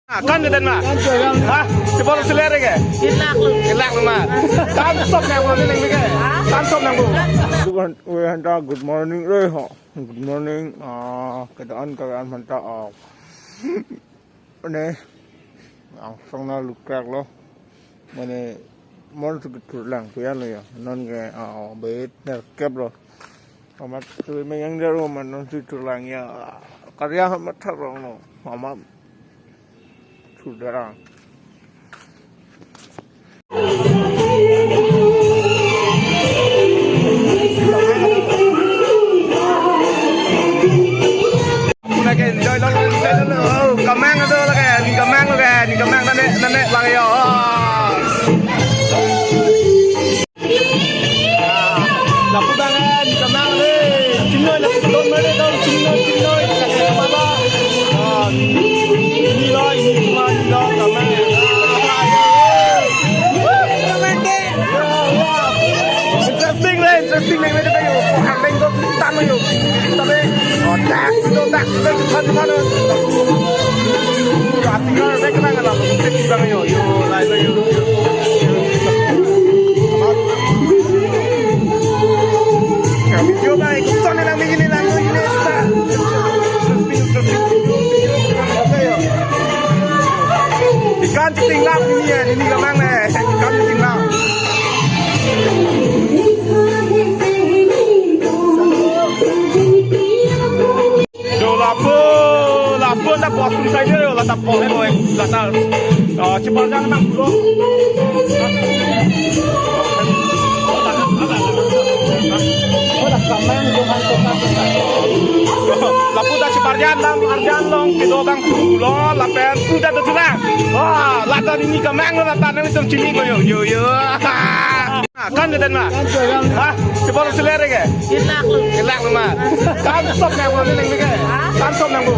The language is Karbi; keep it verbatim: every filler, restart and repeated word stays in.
Ah, kan ke den ma? Kan ke den. Ha? Chibol seler ke? Ilak lo. Ilak lo ma. Kan sop nang bo ni nang ke? Kan sop nang bo. Good morning, eh, ho. Good morning. Ah, keadaan keadaan mantap. Ah. Mane, angsong nanglukrek lo. Mane, mon sikit thurlang, kuyan lo ya. Non ke, ah, bet nerkep lo. Amat tu mengyang daru man non si thurlang ya. Karya amat tharong lo. Amat thurdarang. Lake enjoy lo, enjoy lo. Oh, kemang tu lake, ni kemang lake, ni kemang nane, nane lake yo. Oh. Lapu abang, eh, ni kemang le. Chinoi, lapu don mare dong, chinoi, chinoi, lake kemang ba. Oh, ni, ni lo, ni lo, ni lo, kemang. Ah, ya, ya. Interesting le, interesting le, le tayo. Ang leng do tan yo. Tabe, oh, tak, do tak, do tan tan. Kasi nga, lek na nga la, lek na nga yo, yo, lai, lai, yo. Yo, bai, kung saan lang, ini lang, ini lang. Interesting, interesting. Okay, yo. Ikan chiting lap ini ya, ini kemang le. Ikan chiting lap. Yo, lapu, lapu ta bos pun saja yo, la ta bos lo, eh, la ta, oh, cheparjan nang pulo. Lapu ta cheparjan dam, arjan long, kedo abang pulo, lapen sudah tu sudah. Wah, la ta ni kemang, la ta nangtum chini ko yo, yo, yo. Ah, kan ke den ma? Kan ke den. Ha? Chibol seler ke? Ilak lo. Ilak lo ma. Kan sop nang bo ni nang ke? Ha? Kan sop nang bo.